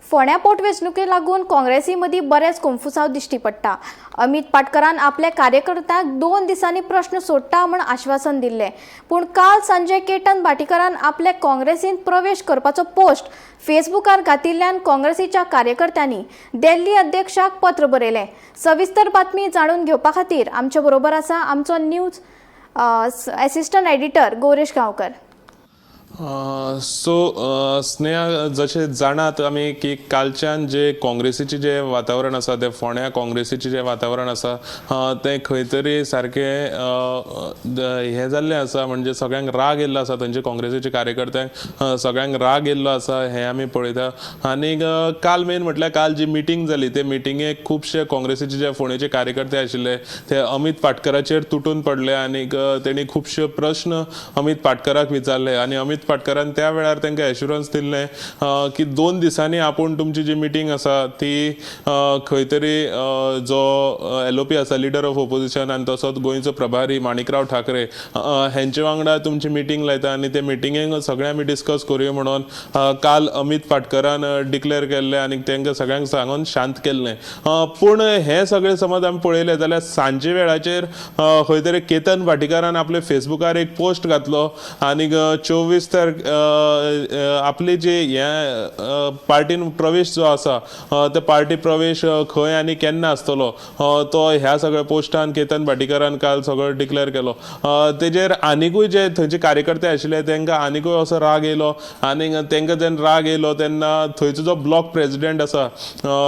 फोंड्या पोटवेंचणुके लागून काँग्रेसी मदीं बरेंच कोन्फुसांव दिश्टी पडटा. अमित पाटकरान आपल्या कार्यकर्त्यांक 2 दिसांनी प्रश्न सोडटा म्हूण आश्वासन दिल्लें, पूण काल सांजे केतन भाटीकारान आपल्या काँग्रेसींत प्रवेश करपाचो पोस्ट फेसबुकार घातिल्ल्यान काँग्रेसीच्या कार्यकर्त्यांनी दिल्ली अध्यक्षाक पत्र बरयलें. सविस्तर बातमी जाणून घेवपा खातीर आमचे बरोबर आसा आमचो news assistant editor Gauresh Gaonkar. So Sneha, जशें जाणात आमी की कालच्यान जे काँग्रेसीचें जें वातावरण आसा, तें फोंड्या काँग्रेसीचें जें वातावरण आसा, तें खंय तरी सारकें हें जाल्लें आसा. म्हणजे सगळ्यांक राग येयल्लो आसा. थंयचे काँग्रेसीचे कार्यकर्त्यांक सगळ्यांक राग येयल्लो आसा हें आमी पळयता. आनीक काल मेन म्हटल्यार काल जी मिटींग जाली, ते मिटिंगेक खुबशे काँग्रेसीचे जे फोंडेचे कार्यकर्ते आशिल्ले ते अमित पाटकराचेर तुटून पडले आनीक तेणी खुबशे प्रश्न अमित पाटकराक विचारले आनी अमित पाटकरान त्या वेळार तांकां एश्युरन्स दिल्लें की 2 दिसांनी आपूण तुमची जी मिटींग आसा ती खंय तरी जो एलओपी आसा, लिडर ऑफ ओपोजिशन, आनी तसोच गोंयचो प्रभारी माणिकराव ठाकरे हेंचे वांगडा तुमची मिटींग लायता आनी ते मिटिंगेक सगळें आमी डिस्कस करुया म्हणून काल अमित पाटकरान डिक्लेअर केल्लें आनी तांकां सगळ्यांक सांगून शांत केल्लें. पूण हें सगळें समज आमी पळयलें जाल्यार सांजे वेळाचेर खंय तरी केतन भाटीकारान आपले फेसबुकार एक पोस्ट घातलो आनी 24 तारखे आपली जे हे पार्टीन प्रवेश जो आसा, ते पार्टी प्रवेश खंय आनी केन्ना आसतलो तो ह्या सगळ्या पोस्टान केतन भाटीकारान काल सगळो डिक्लेअर केलो. तेजेर आनिकूय जे थंयचे कार्यकर्ते आशिल्ले तांकां आनिकूय असो राग येयलो आनी तांकां जेन्ना राग येयलो तेन्ना थंयचो जो ब्लॉक प्रेजिडेंट आसा,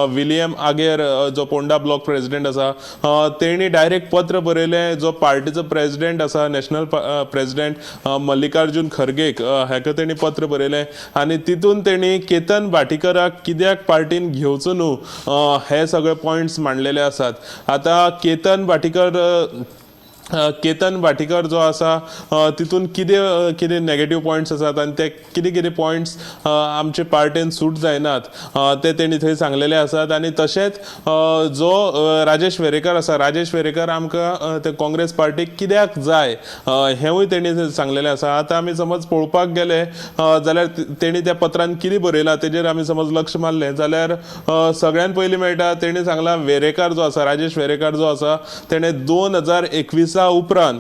विलियम आगेर, जो पोंडा ब्लॉक प्रेजिडेंट आसा, तेणी डायरेक्ट पत्र बरयलें जो पार्टीचो प्रेजिडेंट आसा, नॅशनल प्रेजिडेंट मल्लिकार्जून खरगेक हेका तेणी पत्र बरयलें आनी तितून तेणी केतन भाटीकराक कित्याक पार्टीन घेवचो न्हू हे सगळे पॉयंट्स मांडलेले आसात. आतां केतन भाटीकर जो आसा, तितून कितें कितें नेगेटीव पॉयंट्स आसात आनी ते कितें कितें पॉयंट्स आमचे पार्टेन सूट जायनात, ते तेणी थंय सांगलेले आसात. आनी तशेंच जो राजेश वेरेकर आसा, राजेश वेरेकर आमकां ते काँग्रेस पार्टीक कित्याक जाय हेंवूय तेणी सांगलेलें आसा. आतां आमी समज पळोवपाक गेले जाल्यार तेणी त्या पत्रान कितें बरयलां तेजेर आमी समज लक्ष मारलें जाल्यार सगळ्यान पयलीं मेळटा, तेणी सांगलां, वेरेकर जो आसा, राजेश वेरेकर जो आसा, तेणें 2021 उपरांत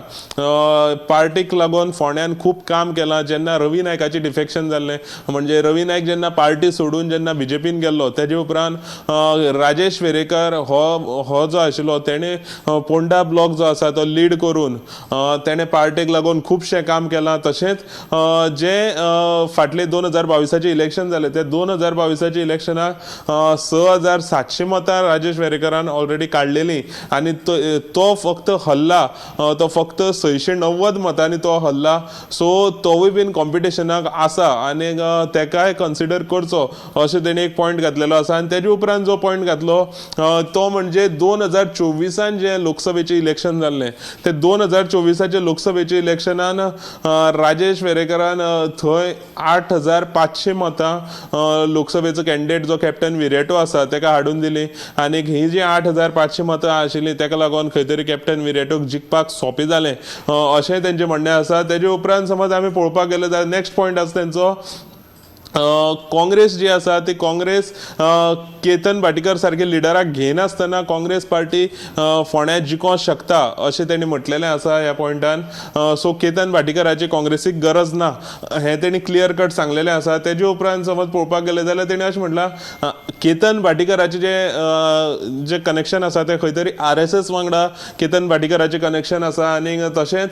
पार्टीक लागून फोंड्यान खूब काम केलां. जेन्ना रवी नायकाचें डिफेक्शन जाल्लें, म्हणजे रवी नायक जेन्ना पार्टी सोडून जेन्ना बीजेपीन गेल्लो, तेजे उपरांत राजेश वेरेकर हो जो आशिल्लो, तेणें पोंडा ब्लॉक जो आसा तो लीड करून तेणें पार्टीक लागून खुबशें काम केलां. तशेंच जे फाटले 2022चें इलेक्शन जालें, ते 2022चें इलेक्शनाक 6700 मतां राजेश वेरेकरान ऑलरेडी काडलेलीं आनी तो तो फक्त हल्ला, तो फक्त 690 मतांनी तो हल्ला. सो तोवूय बीन कॉम्पिटिशनाक आसा आनी तेकाय कन्सिडर करचो अशें तेणी एक पॉयंट घातलेलो आसा. आनी तेजे उपरांत जो पॉयंट घातलो तो म्हणजे 2024an जें लोकसभेचें इलेक्शन जाल्लें, ते 2024चें लोकसभेचें इलेक्शनान राजेश वेरेकरान थंय 8500 मतां लोकसभेचो कॅन्डिडेट जो कॅप्टन विरेटो आसा तेका हाडून दिली आनी ही जी 8500 मतां आशिल्लीं, तेका लागून खंय तरी कॅप्टन विरेटोक जिखपाक सोंपें जालें अशें तेंचें म्हणणें आसा. तेजे उपरांत समज आमी पळोवपाक गेले जाल्यार नेक्स्ट पॉयंट आसा तेंचो, काँग्रेस जी आसा ती काँग्रेस केतन भाटीकर सारके लिडराक घेयनासतना काँग्रेस पार्टी फोंड्या जिखोंक शकता अशें तेणी म्हटलेलें आसा ह्या पॉयंटान. सो केतन भाटीकराची काँग्रेसीक गरज ना हें तेणी क्लियर कट सांगलेलें आसा. तेजे उपरांत समज पळोवपाक गेले जाल्यार तेणी अशें म्हटलां, केतन भाटीकराचें जे कनेक्शन आसा तें खंय तरी आरएसएस वांगडा केतन भाटीकराचें कनेक्शन आसा आनी तशेंच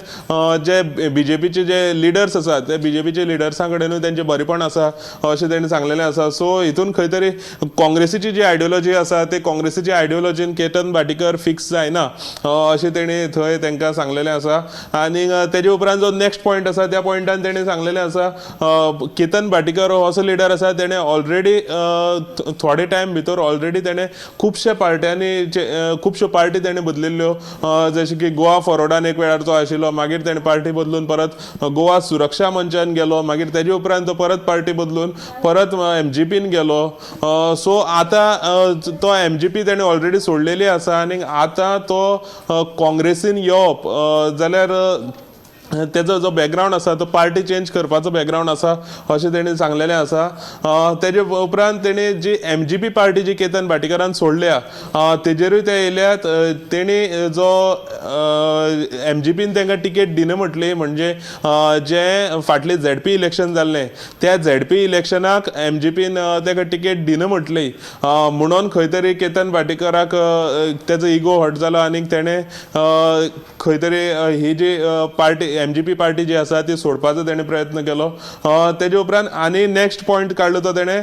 जे बीजेपीचे जे लिडर्स आसात, ते बीजेपीचे लिडर्सां कडेनूय तेंचें बरेपण आसा अशें तेणी सांगलेलें आसा. सो हितून खंय तरी काँग्रेसीची जी आयडियोलॉजी आसा, ते काँग्रेसीची आयडियोलॉजीन केतन भाटीकर फिक्स जायना अशें तेणी थंय तांकां सांगलेलें आसा. आनी तेजे उपरांत जो नेक्स्ट पॉयंट आसा, त्या पॉयंटान तेणी सांगलेलें आसा, केतन भाटीकर हो असो लिडर आसा, तेणें ऑलरेडी थोडे टायम भितर ऑलरेडी तेणें खुबशे पार्ट्यांनी, खुबश्यो पार्टी तेणें बदलिल्ल्यो, जशें की गोवा फॉरवर्डान एक वेळार तो आशिल्लो, मागीर तेणें पार्टी बदलून परत गोवा सुरक्षा मंचान गेलो, मागीर तेजे उपरांत तो परत पार्टी बदलून परत एमजीपीन गेलो. सो आतां तो एमजीपी तेणें ऑलरेडी सोडलेली आसा आनी आतां तो काँग्रेसीन येवप जाल्यार तेजो जो बॅकग्रावंड आसा तो पार्टी चेंज करपाचो बॅकग्रावंड आसा अशें तेणी सांगलेलें आसा. तेजे उपरांत तेणी जी एमजीपी पार्टी जी केतन भाटीकारान सोडल्या तेजेरूय ते येयल्यात. तेणी जो एमजीपीन तांकां तिकेट दिना म्हटली, म्हणजे जे फाटलें झेडपी इलेक्शन जाल्लें त्या झेडपी इलेक्शनाक एमजीपीन ताका तिकेट दिना म्हटली, म्हणून खंय तरी केतन भाटीकाराक तेजो इगो हर्ट जालो आनी तेणें खंय तरी ही जी पार्टी एमजीपी पार्टी जी आसा ती सोडपाचो तेणें प्रयत्न केलो. तेजे उपरांत आनी नेक्स्ट पॉयंट काडलो तो तेणें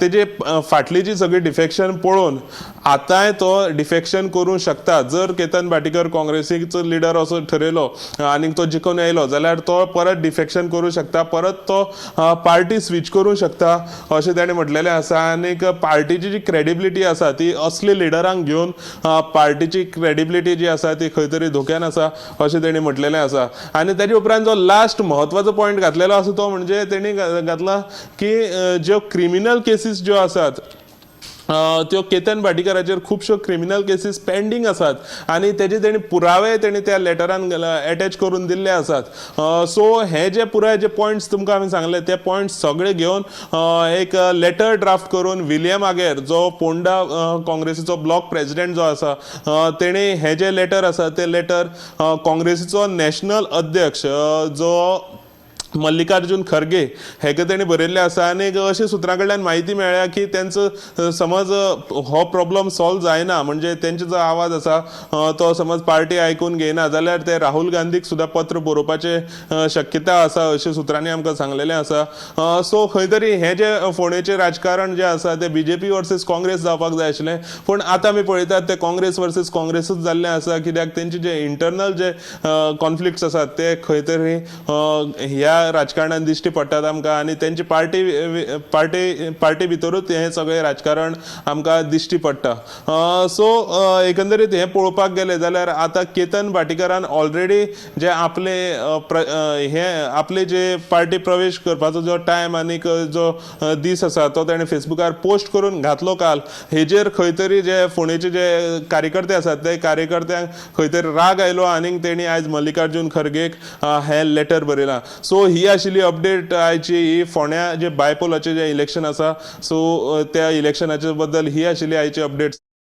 तेजे फाटली जी सगळी डिफेक्शन पळोवन आतांय तो डिफेक्शन करूंक शकता. जर केतन भाटीकर काँग्रेसीचो लिडर असो ठरयलो आनी तो जिखून येयलो जाल्यार तो परत डिफेक्शन करूं शकता, परत तो पार्टी स्विच करूं शकता अशें तेणें म्हटलेलें आसा. आनीक पार्टीची जी क्रेडिबिलिटी आसा ती असले लिडरांक घेवन पार्टीची क्रेडिबिलिटी जी आसा ती खंय तरी धोक्यान आसा अशें तेणी म्हटलेलें आसा. आनी तेजे उपरांत जो लास्ट म्हत्वाचो पॉयंट घातलेलो आसा तो म्हणजे तेणी घातला की ज्यो क्रिमिनल केसीस ज्यो आसात त्यो केतन भाटीकाराचेर खुबश्यो क्रिमिनल केसीस पेंडींग आसात आनी तेजे तेणी पुरावे तेणी त्या लेटरान एटॅच करून दिल्ले आसात. सो हे जे पुराय जे पॉयंट्स तुमकां आमी सांगले ते पॉयंट्स सगळे घेवन एक लेटर ड्राफ्ट करून विलियम आगेर जो पोंडा काँग्रेसीचो ब्लॉक प्रेजिडेंट जो आसा तेणी हे जे लेटर आसा ते लेटर काँग्रेसीचो नॅशनल अध्यक्ष जो मल्लिकार्जुन खरगे हेका तेणी बरयल्लें आसा. आनी अशें सुत्रां कडल्यान म्हायती मेळ्ळ्या की तेंचो समज हो प्रॉब्लम सॉल्व जायना, म्हणजे तेंचो जो आवाज आसा तो समज पार्टी आयकून घेयना जाल्यार ते राहुल गांधीक सुद्दां पत्र बरोवपाचे शक्यता आसा अशें सुत्रांनी आमकां सांगलेलें आसा. सो खंय तरी हें जें फोंडेचें राजकारण जें आसा तें बीजेपी वर्सीस काँग्रेस जावपाक जाय आशिल्लें, पूण आतां आमी पळयतात तें काँग्रेस वर्सीस काँग्रेसूच जाल्लें आसा, कित्याक तेंचे जे इंटरनल जे कॉन्फ्लिक्ट्स आसात ते खंय तरी ह्या राजकारणान दिश्टी पडटात आमकां आनी तेंची पार्टी पार्टी पार्टी भितरूच हें सगळें राजकारण आमकां दिश्टी पडटा. सो एकंदरीत हें पळोवपाक गेलें जाल्यार आतां केतन भाटीकारान ऑलरेडी जे आपले हे आपले जे पार्टी प्रवेश करपाचो जो टायम आनीक जो दीस आसा तो तेणें फेसबुकार पोस्ट करून घातलो काल. हेजेर खंय तरी जे फोंडेचे जे कार्यकर्ते आसात ते कार्यकर्त्यांक खंय तरी राग आयलो आनीक तेणी आयज मल्लिकार्जुन खरगेक हें लेटर बरयलां. सो ही आशिल्ली अपडेट आयची ही फोंड्या जे बायपोलाचें जें इलेक्शन आसा सो त्या इलेक्शनाचे बद्दल ही आशिल्ली आयची अपडेट.